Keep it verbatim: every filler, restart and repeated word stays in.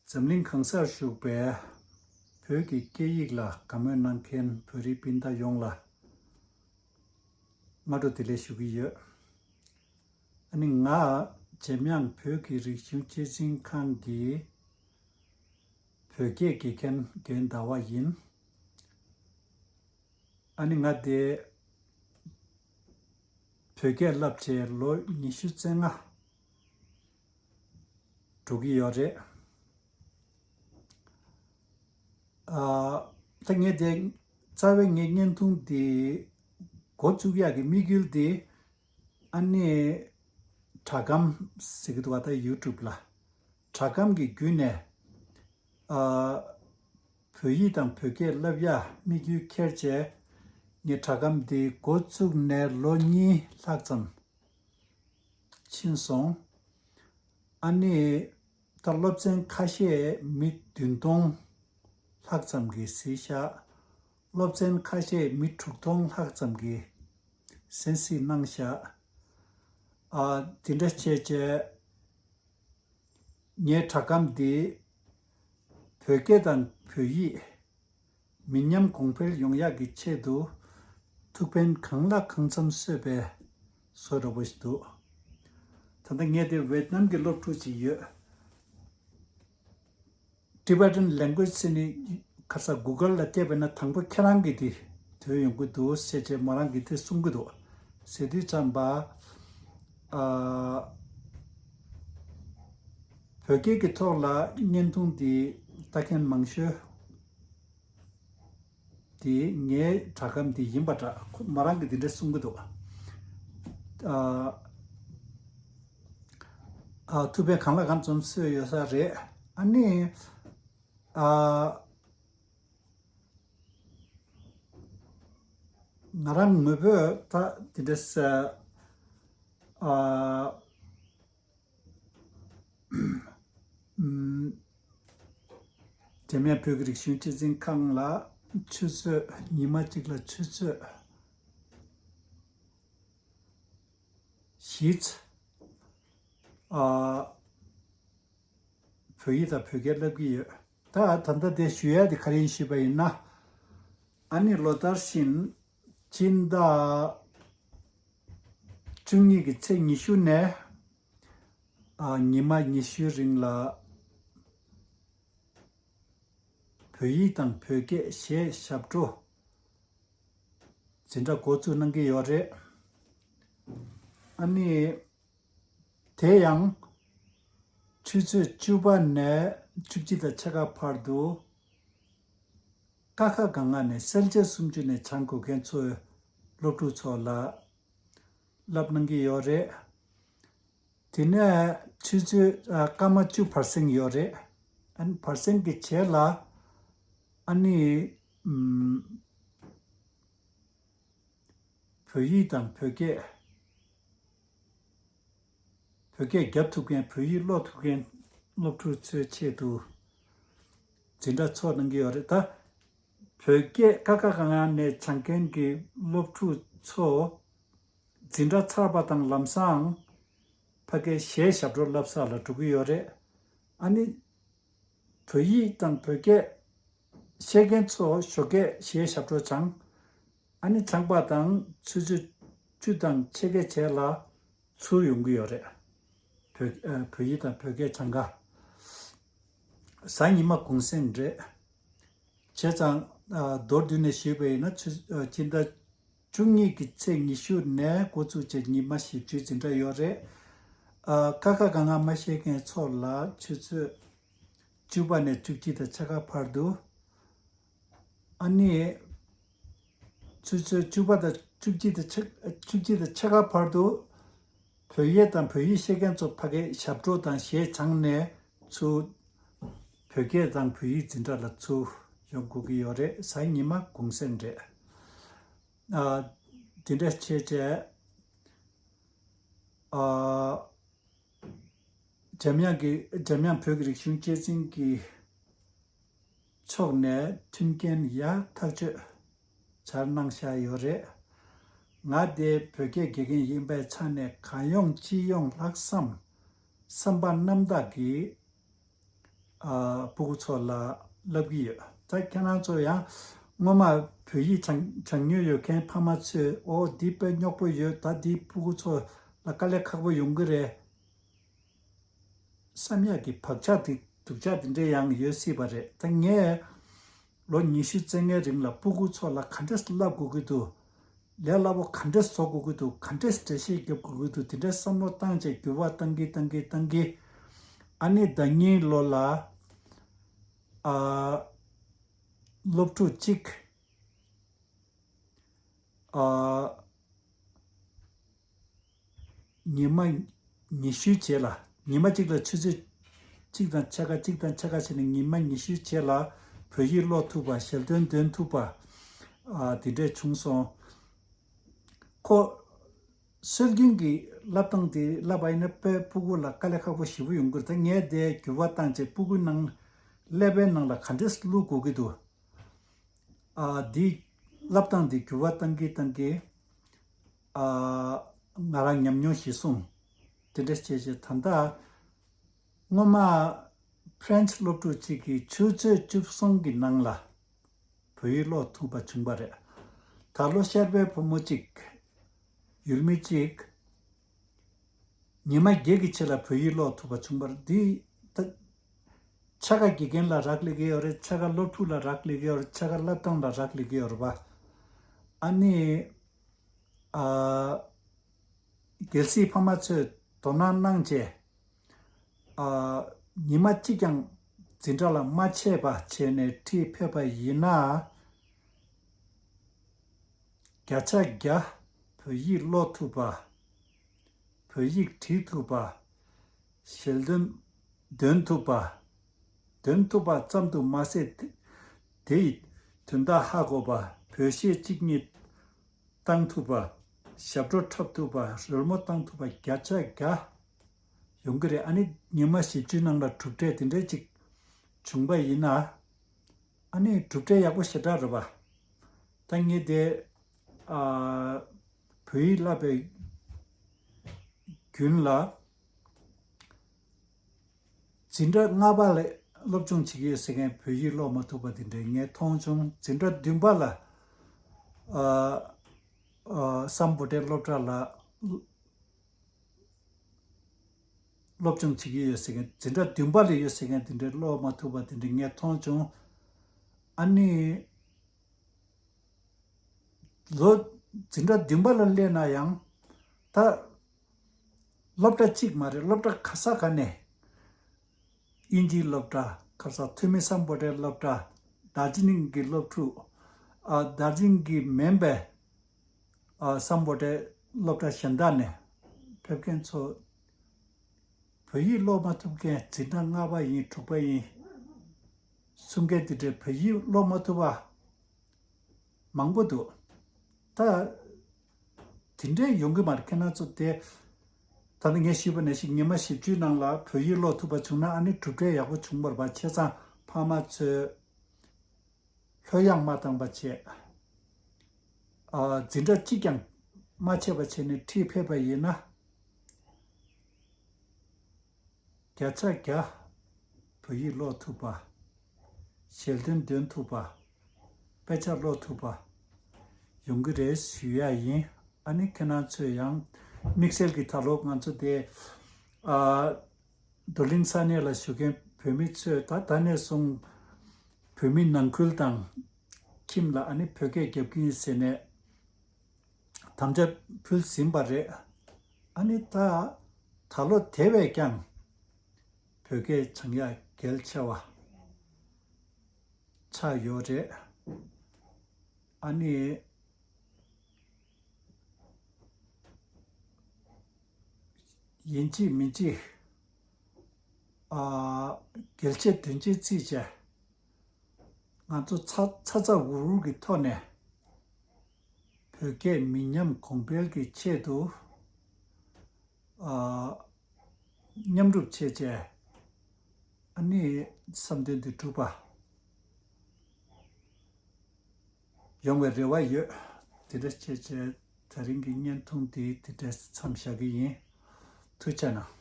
འཛམ་གླིང་གང་སར་བཞུགས་པའི་བོད་ཀྱི་སྐད་ཡིག་ལ་དགའ་མོས་གནང་མཁན་བོད་རིགས་སྤུན་ཟླ་ཡོངས་ལ་སྔ་དྲོ་བདེ་ལེགས་ཞུ་གི་ཡོད། ཨ་ནི་ང་འཇམ་དབྱངས་བོད་ཀྱི་རིག་གཞུང་གཅེས་འཛིན་ཁང་གི་བོད་སྐད་དགེ་རྒན་རྒན་ཟླ་བ་ཡིན། ཨ་ནི་ང་དེ་བོད་སྐད་བསླབ་བྱས་ལོ་ཉི་ཤུ་རྩ་ལྔ་འགྲོ་གི་ཡོད་རེད། ཨ། ད་ངས་དེ་རྩ་བའི་ངའི་བརྙན་ཐུང་དེ་འགོ་བཙུགས་ཡག་གི་དམིགས་ཡུལ་དེ་ཨ་ནི་སྒྲ་སྒམ་ཟེར་གི་འདུག་བ། ད་ཡུ་ཊུབ་ལ་སྒྲ་སྒམ་གི་བརྒྱུད་ནས་ཨ། བོད་ཡིག་དང་བོད་སྐད་བསླབ་ཡག་དམིགས་ཡུལ་འཁྱེར་བྱས་ངས་སྒྲ་སྒམ་འདི་འགོ་བཙུགས་ནས་ལོ་གཉིས་ལྷག་ཙམ་ཕྱིན་སོང་། ཨ་ནི་ད་སློབ་ཚན་ཁ་ཤས་མི་བདུན་སྟོང་ལྷག་ཙམ་གྱིས་གཟིགས་ཤག་སློབ་ཚན་ཁ་ཤས་མི་དྲུག་སྟོང་ལྷག་ཙམ་གྱིས་གསན་གཟིགས་གནང་ཤག་ཨ། དེ་འདྲ་བྱས་བྱས། ངའི་སྒྲ་སྒམ་འདི་བོད་སྐད་དང་བོད་ཡིག་མི་ཉམས་གོང་འཕེལ་ཡོང་ཡག་གི་ཆེད་དུ་ཐུགས་ཕན་གང་ལ་གང་འཚམ་གསོས་པའི་བཟོ་འདྲ་པོ་ཞིག་འདུག་ད་ལྟ་ངས་དེ་ཝེད་ནམ་གྱི་སློབ་ཕྲུག་ཅིག་ཡོད། Tibetan language ཟེར་ནས་ཁ་ས་Google ལ་བལྟས་པ་ན་དང་པོ་ཁྱེད་རང་གི་དེ་ཐོན་ཡོང་གི་འདུག་ཟེར་བྱས་མོ་རང་གིས་དེ་གསུང་གི་འདུག་ཟེར་དུས་ཙམ་པ། ཨ། བོད་སྐད་ཀྱི་ཐོག་ལ་བརྙན་ཐུང་འདི་ལྟ་མཁན་མང་ཤོས་དེ་ངའི་སྒྲ་སྒམ་འདི་ཡིན་པ་འདྲ། ཁོ་མོ་རང་གིས་འདི་འདྲ་གསུང་གི་འདུག་ཨ། ཨ། ཐུགས་ཕན་གང་ལ་གང་འཚམ་གསོས་ཡོད་ས་རེད། ཨ་ནི། ཨ། ང་རང་ངོ་བོས་ད་དེ་འདྲ་ས། ཨ། ཨམ། འཇམ་དབྱངས་བོད་ཀྱི་རིག་གཞུང་གཅེས་འཛིན་ཁང་ལ་ཆུ་ཚོད་ཉི་མ་གཅིག་ལ་ཆུ་ཚོད་བཞི་ཙམ། ཨ། བོད་ཡིག་དང་བོད་སྐད་བསླབ་ཀྱི་ཡོད། ད་ད་ལྟ་དེ་ཞུ་ཡ་དེ་ག་རེ་ཡིན་ཞུས་པ་ཡིན་ན། ཨ་ནི་ལོ་ལྟར་བཞིན་སྤྱི་ཟླ་བཅུ་གཉིས་ཀྱི་ཚེས་ཉི་ཤུ་ནས་ཨ། ཉི་མ་ཉི་ཤུའི་རིང་ལ་བོད་ཡིག་དང་བོད་སྐད་གཞས་ཞབས་བྲོ་འཛིན་གྲྭ་འགོ་བཙུགས་གནང་གི་ཡོད་རེད། ཨ་ནི། དེ་ཡང་ཆུ་ཚོད་བཅུ་པ་ནས་བཅུ་གཅིག་དང་ཕྱེད་ཀ་བར་དུ་ཀ་ཁ་ག་ང་ནས་གསལ་བྱེད་སུམ་ཅུ་ནས་སྦྱང་དགོས་མཁན་ཚོའི་སློབ་ཕྲུག་ཚོ་ལ་བསླབ་གནང་གི་ཡོད་རེད། དེ་ནས་ཆུ་ཚོད་ཨ། སྐར་མ་བཅུ་བར་གསེང་ཡོད་རེད། ཨ་ནི་བར་གསེང་གི་རྗེས་ལ་ཨ་ནི་ཨམ། བོད་ཡིག་དང་བོད་སྐད། བོད་སྐད་རྒྱབ་ཐུབ་མཁན། བོད་ཡིག་ཀློག་ཐུབ་མཁན་སློབ་ཕྲུག་ཚོའི་ཆེད་དུ་འཛིན་གྲྭ་ཚོགས་གནང་གི་ཡོད་རེད་ད། བོད་སྐད་ཀ་ཁ་ག་ང་ནས་སྦྱང་མཁན་གྱི་སློབ་ཕྲུག་ཚོ་འཛིན་གྲྭ་ཚར་བ་དང་ལམ་སང་ཕ་གིའི་གཞས་ཞབས་བྲོ་བསླབ་ས་ལ་འགྲོ་གི་ཡོད་རེད། ཨ་ནི། བོད་ཡིག་དང་བོད་སྐད་ཤེས་མཁན་ཚོ་ཞོགས་ཀས་གཞས་ཞབས་བྲོ་སྦྱང་། ཨ་ནི་སྦྱངས་པ་དང་ཆུ་ཚོད་བཅུ་དང་ཕྱེད་ཀའི་རྗེས་ལ་ཚུར་ཡོང་གི་ཡོད་རེད། བོད་ཨ། བོད་ཡིག་དང་བོད་སྐད་སྦྱང་ག་གཟའ་ཉི་མ་གུང་སེང་རེད། བྱས་ཙང་ཨ། མདོར་བསྡུས་ནས་ཞུས་པ་ཡིན་ན་ཆུ་ཨ། སྤྱི་ཟླ་བཅུ་གཉིས་ཀྱི་ཚེས་ཉི་ཤུ་ནས་འགོ་བཙུགས་བྱས་ཉི་མ་བཞི་བཅུའི་འཛིན་གྲྭ་ཡོད་རེད། ཨ། ཀ་ཁ་ག་ང་མ་ཤེས་མཁན་ཚོ་ལ་ཆུ་ཚོད་བཅུ་པ་ནས་བཅུ་གཅིག་དང་ཕྱེད་ཀ་བར་དུ། ཨ་ནི། ཆུ་ཚོད་བཅུ་པ་དང་བཅུ་གཅིག་དང་ཕྱེད། བཅུ་གཅིག་དང་ཕྱེད་ཀ་བར་དུ། བོད་ཡིག་དང་བོད་ཡིག་ཤེས་མཁན་ཚོ་ཕ་གིའི་ཞབས་བྲོ་དང་གཞས་སྦྱངས་ནས་ཚུར་བོད་སྐད་དང་བོད་ཡིག་འཛིན་གྲྭ་ལ་ཚུར་ཡོང་དགོས་ཀྱི་ཡོད་རེད། གཟའ་ཉི་མ་གུང་སེང་རེད། ཨ། དེ་འདྲ་བྱས་བྱས། ཨ། འཇམ་དབྱངས་ཀྱི་འཇམ་དབྱངས་བོད་ཀྱི་རིག་གཞུང་གཅེས་འཛིན་གྱི་ཕྱོགས་ནས་མཐུན་རྐྱེན་ཡག་ཐག་ཆོད་སྦྱར་གནང་བཞག་ཡོད་རེད། ང་དེ་བོད་སྐད་དགེ་རྒན་ཡིན་པའི་ཆ་ནས་གང་ཡོང་ཅི་ཡོང་ལྷག་བསམ་བསམ་པ་རྣམ་དག་གིས་ ཨ་སྤུ་གུ་ཚོ་ལ་བསླབ་ཀྱི་ཡོད། ད་ཁྱེད་རང་ཚོ་ཡང་སྔོན་མ་བོད་ཡིག་སྦྱང་སྦྱང་མྱོང་ཡོད་མཁན་ཕ་མ་ཚོས་ཨོ་འདི་དཔེ་རྙོག་པོ་ཡོད། ད་འདི་སྤུ་གུ་ཚོ་ལ་དཀའ་ལས་ཁག་པོ་ཡོང་གི་རེད། བསམ་ཡག་གི་བག་ཆགས་དེ་སྡུག་ཆགས་དེ་འདྲ་ཡང་ཡོད་སྲིད་པ་རེད། ད་ངས་ལོ་ཉི་ཤུ་རྩ་ལྔའི་རིང་ལ་སྤུ་གུ་ཚོ་ལ་ག་འདྲས་བསླབ་དགོས་ཀྱི་འདུག་ལས་སླ་པོ་ག་འདྲས་བཟོ་དགོས་ཀྱི་འདུག་ག་འདྲས་འགྲེལ་བཤད་རྒྱབ་དགོས་ཀྱི་འདུག་དེ་འདྲའི་བསམ་བློ་བཏང་བྱས་འགྱུར་བ་གཏང་གི་གཏང་གི་གཏང་གི། ཨ་ནི་ཟླ་ཉིན་ལོ་ལ་ཨ་སློབ་ཕྲུག་གཅིག་ཨ། ཉི་མ་ཉི་ཤུའི་རྗེས་ལ། ཉི་མ་གཅིག་ལ་ཆུ་ཚོད་གཅིག་དང་ཕྱེད་ཀ་གཅིག་དང་ཕྱེད་ཀ་བྱས་ནས་ཉི་མ་ཉི་ཤུའི་རྗེས་ལ་བོད་ཡིག་ཀློག་ཐུབ་པ། ཞལ་འདོན་འདོན་ཐུབ་པ། ཨ་དེ་འདྲས་བྱུང་སོང་། ཁོ་སྲོལ་རྒྱུན་གྱི་བསླབ་སྟངས་དེ་བསླབ་པ་ཡིན་ན་དཔེ་སྤུ་གུ་ལ་དཀའ་ལས་ཁག་པོ་ཞེ་པོ་ཡོང་གི་རེད། ད་ངས་དེ་འགྱུར་བ་བཏང་བྱས་སྤུ་གུའི་ནང་ཀླད་པའི་ནང་ལ་ག་འདྲས་བླུག་དགོས་ཀྱི་འདུག་ཨ་འདི་བསླབ་སྟངས་འདི་འགྱུར་བ་གཏང་གི་གཏང་གི། ཨ་ང་རང་ཉམས་མྱོང་ཞིག་གསུངས། དེ་འདྲ་བྱས་བྱས་ད་ལྟ་སྔོན་མ་ཕ་རན་སི་སློབ་ཕྲུག་ཅིག་གིས་ཆུ་ཚོད་བཅུ་གསུམ་གྱི་ནང་ལ་བོད་ཡིག་ཀློག་ཐུབ་པ་བྱུང་བ་རེད། ད་ལོ་ཤར་པའི་བུ་མོ་གཅིག་ཡུལ་མི་གཅིག་ཉི་མ་བརྒྱད་ཀྱི་ཆེད་ལ་བོད་ཡིག་ཀློག་ཐུབ་པ་བྱུང་བར་འདི་ད་ཕྱེད་ཀ་དགེ་རྒན་ལ་རག་ལས་ཀྱི་ཡོད་རེད། ཕྱེད་ཀ་སློབ་ཕྲུག་ལ་རག་ལས་ཀྱི་ཡོད་རེད། ཕྱེད་ཀ་བསླབ་སྟངས་ལ་རག་ལས་ཀྱི་ཡོད་རེད་པ། ཨ་ནི་ཨ་གལ་སྲིད་ཕ་མ་ཚོས་དོ་སྣང་གནང་བྱས་ཨ་ཉི་མ་གཅིག་ཀྱང་འཛིན་གྲྭ་ལ་མ་ཆད་པ་བྱས་ནས་ཁྲིད་ཕེབས་པ་ཡིན་ན། བརྒྱ་ཆ་བརྒྱ་བོད་ཡིག་ཀློག་ཐུབ་པ། བོད་ཡིག་བྲིས་ཐུབ་པ། ཞལ་འདོན་འདོན་ཐུབ་པ། འདོན་ཐུབ་པ་ཙམ་དུ་མ་ཟད། དེ་དེ་ཡི་དོན་དག་ཧ་གོ་བ། བོད་གཞས་གཅིག་གཉིས་བཏང་ཐུབ་པ། ཞབས་བྲོ་འཁྲབ་ཐུབ་པ། རོལ་མོ་བཏང་ཐུབ་པ་བརྒྱ་ཆ་བརྒྱ་ཡོང་གི་རེད། ཨ་ནི་ཉི་མ་བཞི་བཅུའི་ནང་ལ་གྲུབ་འབྲས་དེ་འདྲས་ཅིག་བྱུང་པ་ཡིན་ན། ཨ་ནི་གྲུབ་འབྲས་ཡག་པོ་ཞེ་དྲག་རེད་པ། ད་ངས་དེ་ཨ་བོད་ཡིག་བསླབ་པའི་རྒྱུན་ལ་འཛིན་གྲྭ་ལྔ་པ་ལ་སློབ་སྦྱོང་བྱེད་ཀྱི་ཡོད་ཟེར་མཁན་བོད་ཡིག་ཀློག་མ་ཐུབ་པ་དེ་འདྲ་ངས་མཐོང་བྱུང་། འཛིན་གྲྭ་བདུན་པ་ལ་ཨ་ཨ་སམ་བྷོ་ཊའི་སློབ་གྲྭ་ལ་སློབ་སྦྱོང་བྱེད་ཀྱི་ཡོད་ཟེར་མཁན། འཛིན་གྲྭ་བདུན་པ་ལ་ཡོད་ཟེར་མཁན་དེ་འདྲའི་ཀློག་མ་ཐུབ་པ་དེ་འདྲའི་ངས་མཐོང་བྱུང་། ཨ་ནི་ལོ་འཛིན་གྲྭ་བདུན་པ་ལ་སླེབས་ན་ཡང་ད་སློབ་གྲྭ་གཅིག་མ་རེད། སློབ་གྲྭ་ག་ས་ག་ནས། དབྱིན་ཇིའི་སློབ་གྲྭ། ཁ་སང་ཐོན་མི་སམ་བྷོ་ཊའི་སློབ་གྲྭ། དར་ཇི་ལིང་གི་སློབ་ཕྲུག་ཨ་དར་ཇི་ལིང་གི་མིན་པའི་ཨ་སམ་བྷོ་ཊའི་སློབ་གྲྭ་གཞན་དག་ནས་ཕེབས་མཁན་ཚོ་བོད་ཡིག་ཀློག་མ་ཐུབ་མཁན། འཛིན་གྲྭ་ལྔ་པ་ཡིན་དྲུག་པ་ཡིན་གསུང་མཁན་དེ་འདྲས་བོད་ཡིག་ཀློག་མ་ཐུབ་པ་མང་པོ་འདུག་ད་དེ་འདྲས་ཡོང་གི་མ་རེད། ཁྱེད་རང་ཚོ་དེ་ད་ནི་ངས་ཞུས་པ་ནང་བཞིན་ཉི་མ་བཞི་བཅུའི་ནང་ལ་བོད་ཡིག་ཀློག་ཐུབ་པ་བྱུང་ན་ཨ་ནི་གྲུབ་འབྲས་ཡག་པོ་བྱུང་བ་རེད་པ། བྱས་ཙང་ཕ་མ་ཚོས་ལྷོད་ཡངས་མ་བཏང་པ་བྱས། ཨ་འཛིན་གྲྭ་གཅིག་ཀྱང་མ་ཆད་པ་བྱས་ནས་ཁྲིད་ཕེབས་པ་ཡིན་ན། བརྒྱ་ཆ་བརྒྱ་བོད་ཡིག་ཀློག་ཐུབ་པ། ཞལ་འདོན་འདོན་ཐུབ་པ། དཔེ་ཆ་ཀློག་ཐུབ་པ་ཡོང་གི་རེད་ཞུ་ཡ་ཡིན། ཨ་ནི་ཁྱེད་རང་ཚོས་ཡང་དམིགས་བསལ་གྱི་ད་ལོ་ང་ཚོ་དེ་ཨ་རྡོར་གླིང་ས་གནས་ལ་བཞུགས་མཁན་བོད་མི་ཚོས་ད་ད་ནས་བཟུང་བོད་མི་ནང་ཁུལ་དང་ཁྱིམ་ལ་ཨ་ནི་བོད་སྐད་རྒྱབ་ཀྱི་ཡིན་ཟེར་ནས་དམ་བཅའ་ཕུལ་ཟིན་པ་རེད། ཨ་ནི་ད་ད་ལོ་དེ་བས་ཀྱང་བོད་སྐད་སྦྱང་ཡག་གལ་ཆེ་བ་ཆགས་ཡོད་རེད། ཨ་ནི་ཡིན་གཅིག་མིན་གཅིག་ཨ་གལ་ཆེ་དོན་ཆེ་བརྩིས་བྱས། ང་ཚོ་ཚ་ཚ་ཚ་འུར་འུར་གྱི་ཐོག་ནས་བོད་སྐད་མི་ཉམས་གོང་འཕེལ་གྱི་ཆེད་དུ་ཨ་མཉམ་རུབ་བྱས་བྱས་ཨ་ནི་བསམ་དོན་དེ་འགྲུབ་པ་ཡོང་བའི་རེ་བ་ཡོད། དེ་འདྲ་བྱས་བྱས་ད་རིང་གི་བརྙན་ཐུང་འདི་དེ་འདྲ་མཚམས་བཞག་གི་ཡིན། ཐུགས་རྗེ་གནང་།